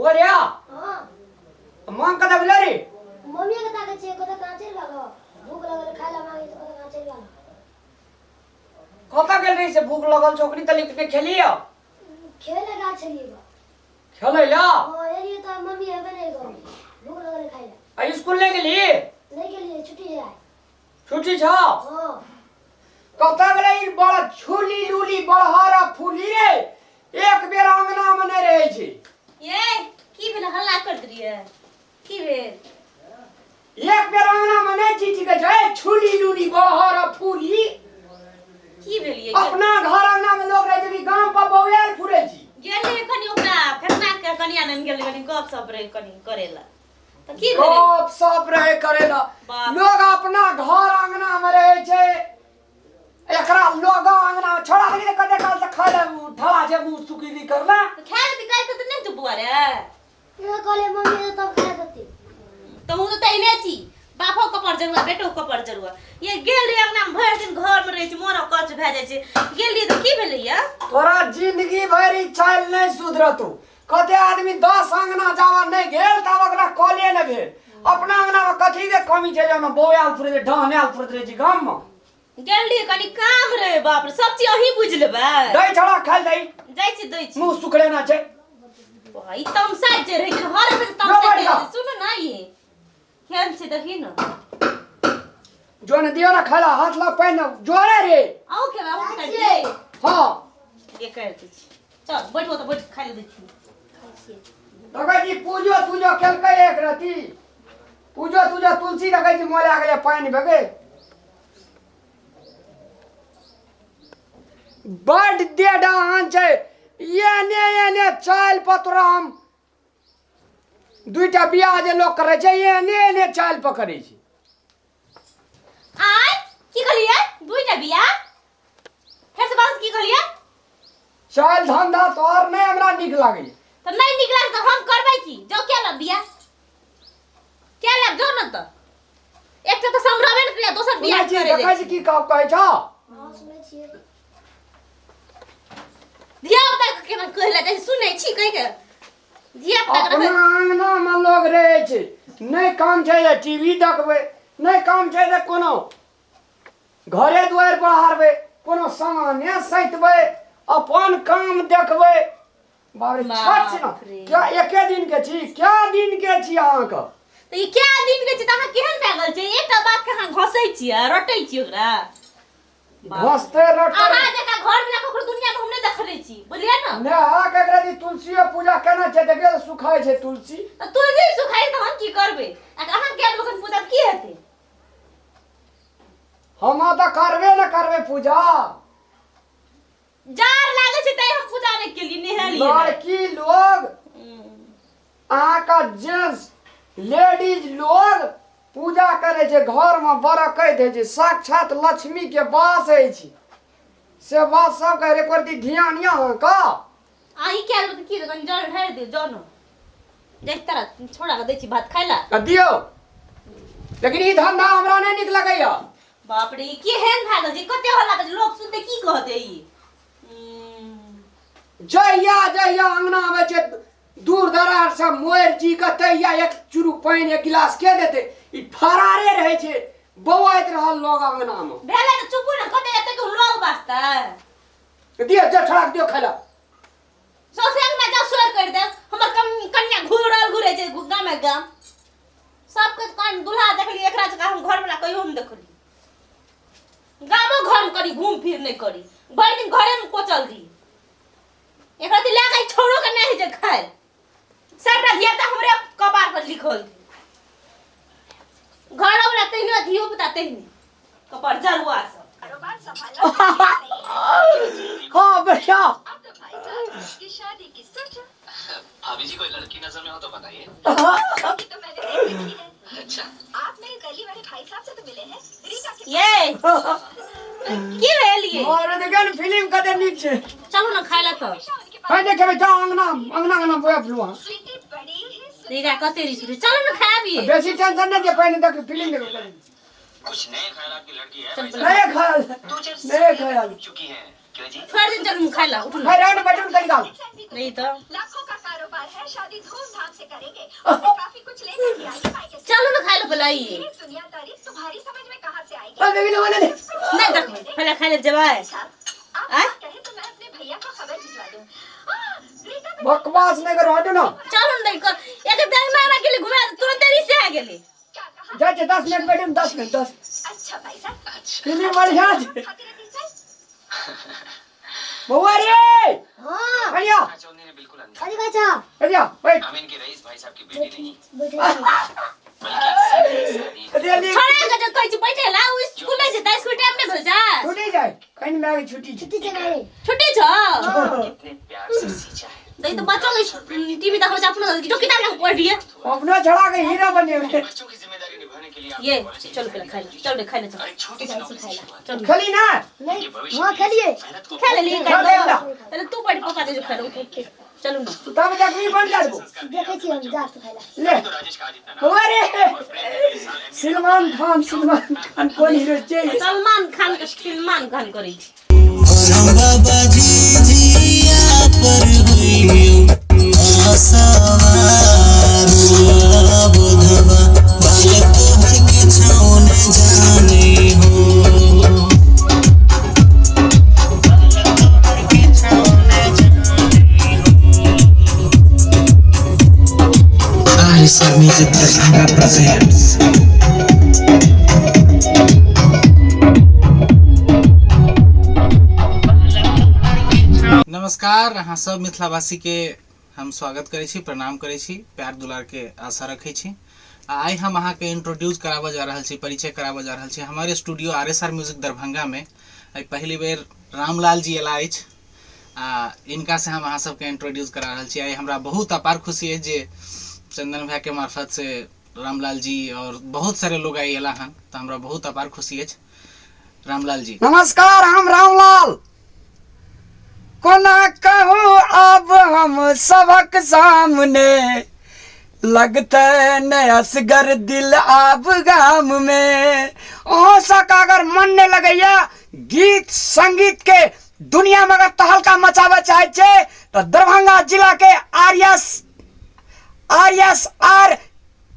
बोरिया हाँ। मांग कतऽ गेलै रे? मम्मी के ताकै छियै, कतऽ कहाँ चलि गेल। भूख लगल, खाय ला मांगे छै, कतऽ कहाँ चलि गेल। कतऽ गेल रही से भूख लगल छौ? ओकरी तलिक ने खेलियो? खेले गेल छलियै गो। खेलै ला? हाँ, एलियै तऽ मम्मी हेबे नहि गो, भूख लगल खाय ला। आ स्कूल नहि गेली? नहि गेलियै, छुट्टी है आइ। छुट्टी छौ? हाँ। कतऽ गेलै ई बड़ा छुली लूली बड़हरा फूली रे? एक बेर अंगना मे नहि रहै छै। ये की भेल, हल्ला करत रहियै, की भेल? एक बेर अंगना मे नहि चीची के छै छुली लूली बड़हरा फूली। की भेल ये? अपना घर अंगना मे लोग रहै छै कि गाम पर बौआल फुरै छी? गेल रहियै कनि ओकरा फेकना के कनिया नन गेल रहियै, कनि गप सप रहे कनि करेला, तऽ की भेलै? गप सप रहे करेला। बाप। लोग अपना घर अंगना मे रहै छै, एकरा लोग अंगना मे छोड़ा देली। कते काल से खाय ले ठड़ा छै, मुंह सुकीली करला। तऽ खाय लेती काल्हि तऽ नहि तू बुआ रे। नहि कहलियै मम्मी तब खाय देती। तऽ हम तऽ तहिने छी, बापो कपर जरुआ, बेटो कपर जरुआ। ये गेल रहियै अंगना मे, भरि दिन घर मे रहै छै, मोन अकच्छ भए जाइ छै। गेल रहियै तऽ की भेलै ये? तोरा जिंदगी भरि ई चालि नहि सुधरतौ। कते आदमी 10 अंगना जावा नहि गेल तब ओकरा कॉले नहि भेल। अपना अंगना मे कथी के कमी छै जे ओहिमे बौआयल फुरैत रहै, ढहनायल फुरैत रहै छी गाम मे? गेल रहियै कनि काम रहे। बाप रे, सब चीज अहीं बुझि लेबै। दै छड़ा खाइ दै। जाइ छी, दै छी। मुँह सुखड़ेना छै। वाह, ई तमसाइत जे रहै छै हर बेर तमसाइत बैठ रहै जा। छै। सुनू ने, ई केहन छै देखी ने। जो ने दियो ने खाइ ला, हाथ ला पानि जोरे रे। आउ खेबै, आउ काटि दे। हाँ। ये काटि दै छी, चल बैठो तऽ बैठ, खाइ लए दै छी। खाइ छियै। देखै छी पूजो तूजो केलकै एक रति पूजो तूजो, तुलसी देखै छी मोला गेलै, पानि भऽ गेल। बड देडान छै। एने एने चालि पर तोरा हम दुईटा बियाह जे लोक करै छै, एने एने चालि पर करै छै। आय, की कहलियै? दुईटा बियाह? फेर से बात, की कहलियै? चालि धंधा तोहर नहि हमरा नीक लागैए। तऽ नहि नीक लागत तऽ हम करबै की? जाउ क्या लब बियाह, क्या लब, जाउ ने। तऽ एकटा तऽ समरबे ने करिया, दोसर सुनै बियाह छी? करे देखै छी की कहै छौ? हाँ, सुनै छियै। धिया पुता के केना कहै लए जाइ छै, सुनै छी कहि के धिया पुता के अपना अंगना मे लोग रहै छै, नहि काम छै जे टीवी देखबै, नहि काम छै जे कोनो घरे दुआरि बहारबै, कोनो सामाने सैतबै, अपन काम देखबै। बाप रे, छठ छै ने। बाप रे। क्या एके दिन के छी, क्या दिन के छी अहाँके? तऽ ई क्या दिन के छी तऽ अहाँ केहन भए गेल छै? एकटा बात के अहाँ घसै छियै, रटै छियै ओकरा। घसते रटते। अहाँ जकाँ घर वाला ककरो दुनिया में हम नहि देखने छी, बुझलियै ने? ने अहाँके एकरा दी तुलसियो पूजा केना छै, देखियौ तऽ सुखाइ छै तुलसी। तऽ तुलसी सुखाइ तऽ हम की करबै? आ अहाँ कए देबै पूजा तऽ की हेतै? हम तऽ करबे ने करबै पूजा। जार लागै छै तैं हम पूजा नहि केलियै, नहेलियै नहि। लड़की लोग, अहाँके जेंट्स लेडीज लोग पूजा करै छै, घरमे बरकैत होइ छै, साक्षात लक्ष्मीके वास होइ छै, से बात सबके एको रत्ती ध्यान यऽ अहाँके? अहीं कए देबै तऽ की हेतै? कनि जल ढारि दियौ, जाउ ने। देख तारा छोड़ा के दै छी भात खाय ला। आ दियौ, लेकिन ई धंधा हमरा नहि नीक लगैया। बाप रे, ई केहन भए गेल छै? कते हल्ला करै छै, लोक सुनतै की कहतै ई? जहिया जहिया अंगना आबै छै दूर दरार से मोर जी के, तहिया एक चुरू पानि एक गिलास के देतै? ई फरारे रहै छै, बौआइत रहल लोग अंगना मे। भेलै तऽ चुपू ने, कते एते के लोग वास्ते। दियौ जे छोड़ा के दियौ खाय ला। सौंसे अंगना जाउ सोर करि देब। हमर कनिया घूरल घुरै छै गामे गाम। सबके कान दुल्हा देखली, एकरा जकाँ हम घरवला कहियो नहि देखली। गामो घरमे करी घूम फिर नहि करी, भरि दिन घरेमे कोचल रही। एकरा तऽ लए कऽ छोड़ो के नहि होइ छै खाय। सबटा धिया पुता हमरे कपार पर लिखल छै। घरोवला तहिने, धियो पुता तहिने, कपार जरुआ सब। कारोबार संभालना नहीं। हाँ बढ़िया। अब तो भाई साहब की शादी की सोचो। भाभी जी, कोई लड़की नजर में हो तो बताइए। लड़की तो मैंने देख रखी है। अच्छा। आप मेरे गली वाले भाई साहब से तो मिले हैं, रीता के। ये की भेल ये? और देखियौ ने फिल्म कते नीक छै। चलू ने खाय लए तऽ। हमेशा उनके पास। है देखेबै, जाउ अंगना अंगना अंगना बोया फुलू अहाँ। स्वीटी बड़ी ही सुंदर। रीता कते रिस उठे, चलू ने खाबी। बेसी टेंशन नहि दिअ, पहिने देख फिल्म देखबै। कुछ नए ख्यालात की लड़की है चल भाई बोला। साहब। नए ख्याल, दो चार नए ख्याल चुकी है, क्यों जी? छोड़ि दिन, चलू खाय लए, उठू है ने। रह ने, बैठू ने कनी काल। भी नहीं तो लाखों का कारोबार। विचार है शादी धूमधाम से करेंगे और मैं काफी कुछ लेकर भी आई मायके से। चलू ने खाइ ले पहिले ई। ये दुनियादारी तुम्हारी समझ में कहाँ से आएगी? आ, देखी ले, ले। नहि देखबै, पहिले खाइ ले जेबै। अच्छा, आप आय? कहे तो मैं अपने भैया को खबर भिजवा दूँ। रीता बेटी, बकवास नहि करू, हटू ना। चलू ने, देखो एक देख ना गेली घुमा, तुरंत रिसे आ गेली। क्या कहा? जाइ छै, 10 मिनट बैठू, 10 मिनट, 10। अच्छा भाई साहब, फिल्म बढ़िया छै। खाती रहती सर। बौआ रे। हाँ। बढ़िया। चौधरी ने बिल्कुल अंधा। कथी कहै छौ? बढ़िया, बैठ। हम इनके रईस भाई साहब की बेटी नहीं, बैठे। बल्कि सीधी सादी। अरे। छोड़ा के जे कहै छी बैठे ला, उ स्कूल नहि जेतै? स्कूल टाइम नहि भेल छै? छुट्टी जाइ कहीं, में छुट्टी छै। छुट्टी छै ने। छुट्टी छौ। कितने प्यार से सींचा है। नहीं तो बच्चों के टीवी देखबै छै, अपनो जो किताब लगा पढ़िए। अपनो छड़ा के हीरो बनेबै। बच्चों की जिम्मेदारी निभाने के लिए ये आपको कॉलेज चल पहले खाइ ले, चल रे, खाइ ले, चल। और एक छोटी सी नौकरी से शुरुआत। चल। खेली ना? नहीं। भविष्य वहाँ के लिए खेलिए। मेहनत को खा ले ली। खा ले ना। पहले तू पढ़, पापा दे जो खा लो, चलू ना। तब तक भी बंद कर दो। देखै छी हम, जा तू खाइ ला। ले। तो राजेश का आज इतना नाम बौआ रे। और प्रेम में कई साल MBA Salman Khan, Salman Khan कोन हीरो छै? सलमान खान के सलमान खान करै छी। बाबा जी जिया पर होइयो आसवार, बोधवा बालक तोहर के छौन जाने हो, बालक तोहर के छौन जाने हो। RSR Music Darbhanga presents. नमस्कार, अहाँ सब मिथिलावासी के हम स्वागत करै छी, प्रणाम करै छी, प्यार दुलार के आशा रखै छी। आ आइ हम अहाँके इंट्रोड्यूस कराबऽ जा रहल छी, परिचय कराबऽ जा रहल छी। हमारे स्टूडियो आरएसआर म्यूजिक दरभंगा में आइ पहिली बेर रामलाल जी एला अछि आ इनका से हम अहाँ सबके इंट्रोड्यूस करा रहल छी। आइ हमरा बहुत अपार खुशी अछि जे चंदन भैया के मार्फत से रामलाल जी और बहुत सारे लोग आइ एला हन, तऽ हमरा बहुत अपार खुशी अछि। रामलाल जी। नमस्कार, हम रामलाल। कोना कहूँ अब हम सबक सामने, लगते न असगर दिल आब गाम में। अहाँ सबके अगर मन नहीं लगैया, गीत संगीत के दुनिया में अगर तहलका मचाबऽ चाहै छै, तऽ दरभंगा जिला के RSR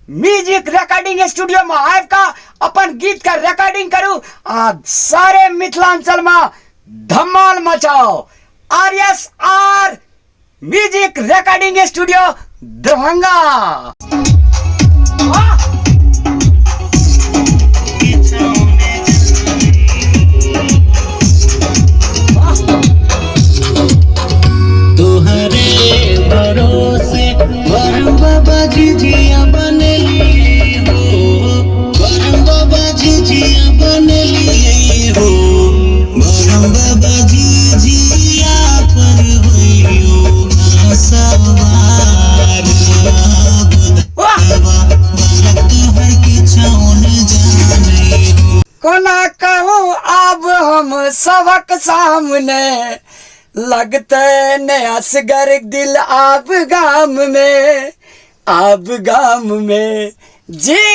music recording studio में आबि कऽ अपन गीत के रिकॉर्डिंग करू आ सारे मिथिलांचल में धमाल मचाओ। RSR music recording studio, Darbhanga. वाह! के छौन जाने वाह! तोहरे भरोसे बरम बाबा झिझिया बनलिए हो, बरम बाबा झिझिया बनलिए हो, बरम बाबा झिझिया पर होइयो सवार, वाह! बालक तोहर के छौन जाने हो। कोना कहूँ अब हम सबक सामने, लगते न असगर दिल आब गाम में, आब गाम में। जी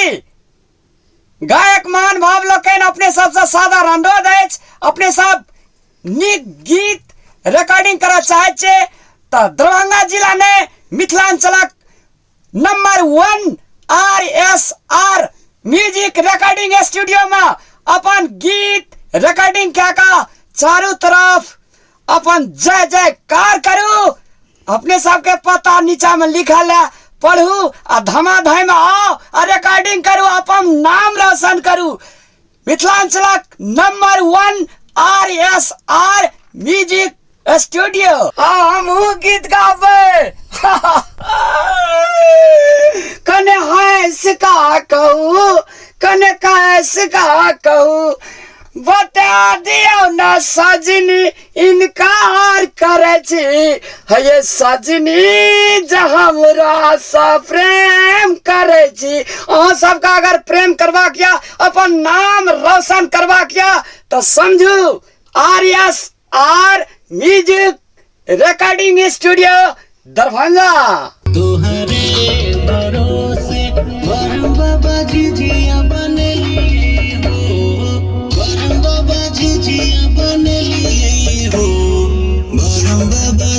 गायक मान भाव लोकनि, अपने सबसँ सादर अनुरोध अछि, अपने सब नीक गीत रिकॉर्डिंग करऽ चाहै छियै तऽ दरभंगा जिला ने, मिथिलांचलक number 1 RSR music recording studio में अपन गीत रिकॉर्डिंग कए कऽ चारू तरफ अपन जय जयकार करू। अपने सबके पता नीचा में लिखल है, पढ़ू आ धमाधम आओ आ रिकॉर्डिंग करू, अपन नाम रोशन करू। मिथिलांचलक नंबर 1 RSR music studio. हाँ, हमहूँ गीत गाबै। कने हंस का कहू, कने कैस का कहू, बता दियौ न सजनी, इनकार करै छी हे सजनी, जे हमरा सँ प्रेम करै छी। अहाँ सबके अगर प्रेम करबाक यऽ, अपन नाम रोशन करबाक यऽ, तऽ समझू RSR music recording studio, Darbhanga. तोहरे भरोसे बरम बाबा झिझिया बनलिए हो, बरम बाबा झिझिया बनलिए हो, बरम बाबा